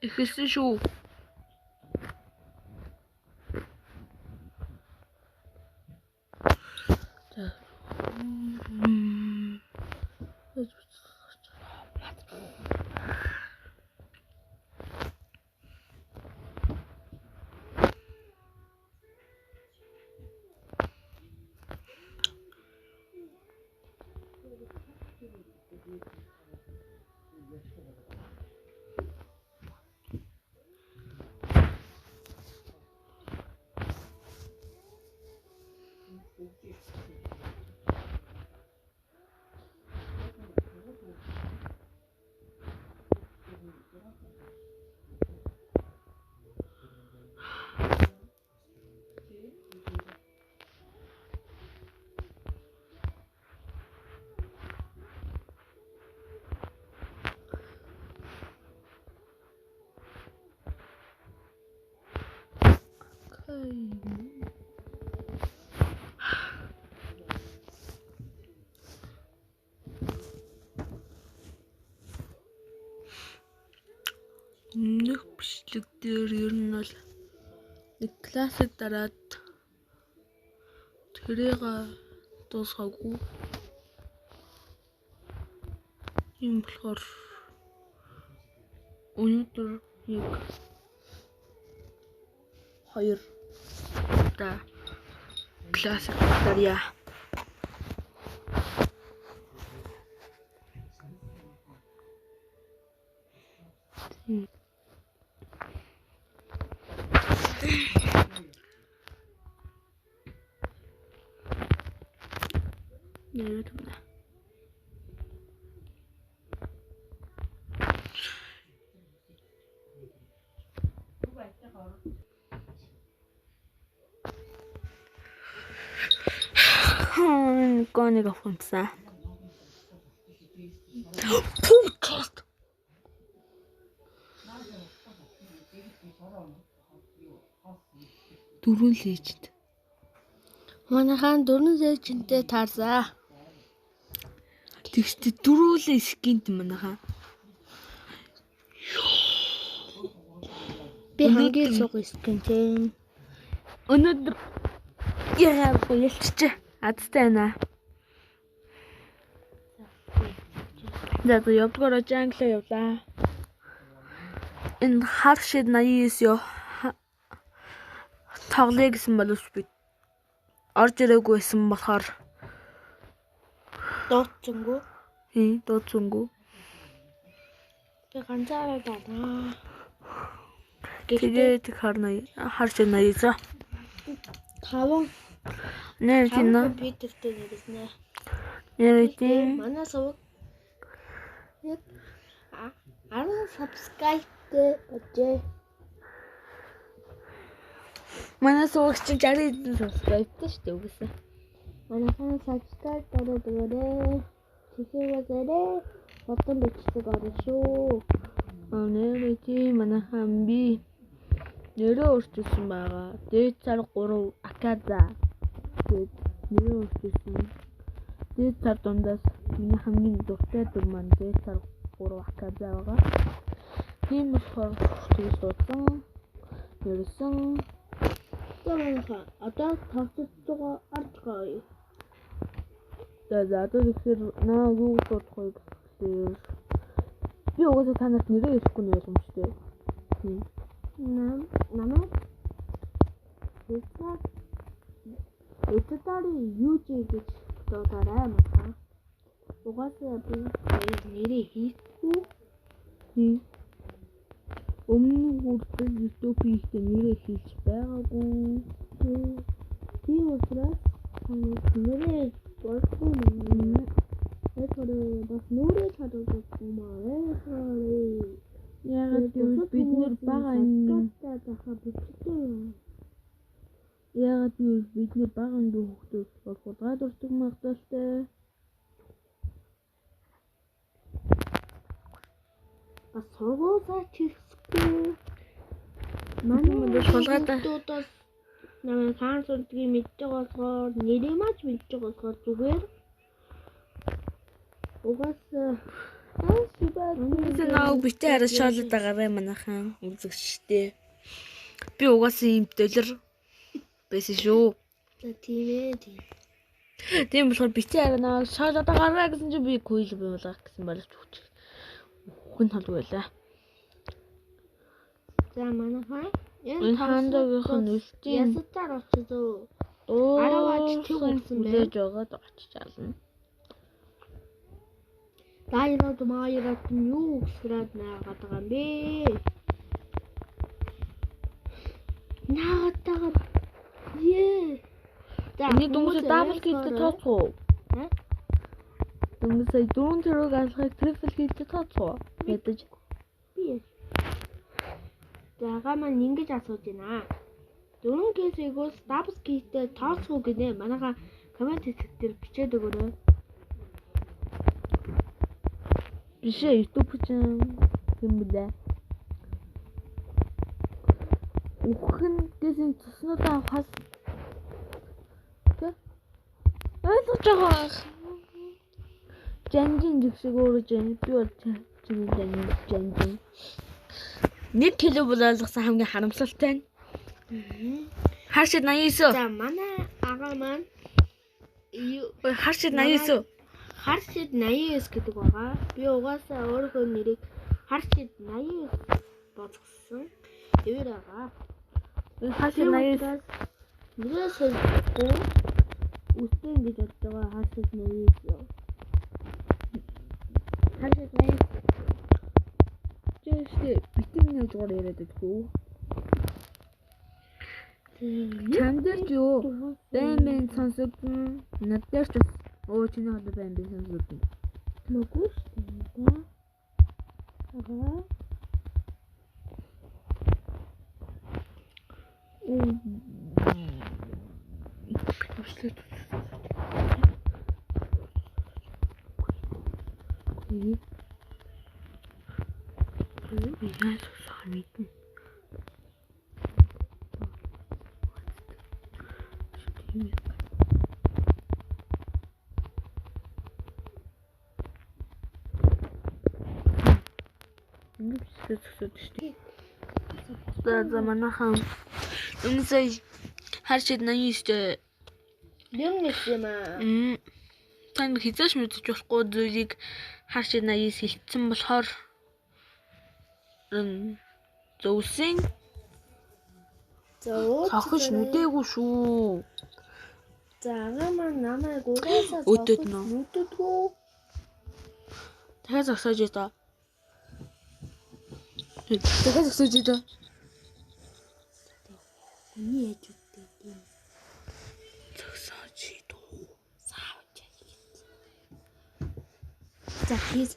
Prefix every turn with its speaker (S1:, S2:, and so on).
S1: Эхэлсэн шүү. За. Өмнөх бичлэг дээр ер нь бол нэг классыг дараад тэрийг дуусгаагүй. Ийм болохоор өнөөдөр нэг хоёр удаа классыг даръя. Нэрээ түнэ. Гоныг авах юмсан. Пүүт. Дөрвөн лежэнд.
S2: Манайхан дөрвөн лежэндтэй таарсаа.
S1: Тэгвэл дөрвөлээ скинт манайхан.
S2: Би хамгийн цуг скинтэй.
S1: Өнөөдөр яагаад ялччих. Азтай байна. За за явдгаараа jungle явлаа. Энэ хар шид 89 ёо тоглоё гэсэн боловч би орж ирээгүй байсан болохоор
S2: дуудсангүй.
S1: Тийм, дуудсангүй.
S2: Би ганцаараа даа.
S1: Тэгээд хар шид 89.
S2: 5
S1: Нэр тийм үү?
S2: Компьютертэй нэрснэ.
S1: Нэр тийм.
S2: Манай суваг яг 10 subscribe-тэй ажээ.
S1: Манай суваг чинь 60 хэдэн subscribe-тэй шүү дээ үгүйсэ.
S2: Манайхан subscribe дараад өгөөрэй. Тэгэхээр бодон бичлэг орно шүү.
S1: Нэр тийм манайхан би нэрээ өөрчилсөн байгаа. Дээд сар 3 Аказа гээд нэрээ өөрчилсөн. Дээд сар дундаас миний хамгийн дуртай дүр маань дээд сар 3 Аказа байгаа. Тийм болохоор тэгж дуудсан. Нэрсэн.
S2: За манайхан одоо тоглолтоо орцгоё.
S1: За за одоо тэгэхээр наа юу дуудах вэ гэхээр би угаасаа та нарт нэрээ хэлэхгүй нь ойлгомжтой. Тийм.
S2: Намайг Эцэдари UJ гэж дуудаарай манайхан. Угаасаа би нэрээ хийхгүй.
S1: Тийм. Өмнө хүртэл YouTube хийхдээ нэрээ хэлж байгаагүй.
S2: Тийм учраас нэрээ болгүй юм. Тэгэхээр бас нүрээ чадахгүй маа.
S1: Яагаад гэвэл бид нэр бага анги Яагаад гэвэл бид нэр бага ангийн хүүхдүүд бол хулгайд ордог магадлалтай.
S2: Бас сургуулиа чирсгүй. Манай
S1: хулгайдаа
S2: хүүхдүүдээс намайг хаан сурдгийг мэддэг болохоор нэрээ маж мэддэг болохоор зүгээр. Угаасаа
S1: Наа битээ хараа шоолоод байгаарай манайхан үзэгчтэй. Би угаасаа ийм доллар байсан шүү.
S2: За тийм ээ тийм.
S1: Тийм болохоор битээ хараа наа шоолоод байгаарай гэсэн чинь би куйл буулгах гэсэн боловч үхэн толгүй байлаа.
S2: За манайхан
S1: энэ хандагийнх нь үлтийн
S2: ясатаар очиж Араваач төв өгсөн байх.
S1: Хүлээж байгаад очиж ална.
S2: Дайраад маяраад нь юу гэсрээд наагаад байгаа юм бэ? Наагаад байгаа. Ее. За
S1: Эний дөнгөж double kill-тэй тооцох уу?
S2: Э?
S1: Дөнгөж сая 4 тэрэг алхахыг triple kill-тэй тооцох уу? Ядаж.
S2: Би. За агаа маань ингэж асууж байна. 4 case-ийг double kill-тэй тооцох уу гинэ. Манайха comment хэсэг дээр бичээд өгөөрэй.
S1: Биш ээ, YouTube чинь юм бэлээ. Үхэн гэсэн цуснуудаа авахаас тэ ойлгож байгаа. Жанжин жигшиг өөрөө жан би бол чиний жанжин жанжин. 1 кило бол ойлгосон хамгийн харамсалтай нь. Харшид 89.
S2: За манай агаа маань
S1: Ой, Харшид 89.
S2: Харшид 89 гэдэг байгаа. Би угаасаа өөрийнхөө нэрийг Харшид 89 болгосон. Хэвээр байгаа.
S1: Ой, Харшид 89.
S2: Нэрээ солихгүй үстэн гэж бодож байгаа Харшид 89.
S1: Харшид 89. Жишээ битэн нэг зугаар яриад байдгүй. Чам дээр ч юу байн байн сонсогдсон. Над дээр ч бас өө чиний хоолой байн байн сонсогдсон.
S2: Нүггүй шүү дээ. Аа.
S1: Өшлөө. Яаж усах мэднэ. Ингэж зөксөд шүү дээ. За за манайхан өмнөсөө харшид 89-тэй
S2: Юм нэг юм аа.
S1: Тань хизээш мэдэж болохгүй зүйлийг харшид 89 хэлсэн болохоор зөвсөн.
S2: За өө.
S1: Цохиж нүдээгүй шүү.
S2: За агаа маань намайг угаасаа
S1: Өдөд нөө.
S2: нүдэдгүү.
S1: Дахиад зогсоож идэ. Дахиад зогсоож идэ.
S2: Хүний яж үдтэй юм.
S1: Зогсоож идэ.
S2: Саавч. За тийз.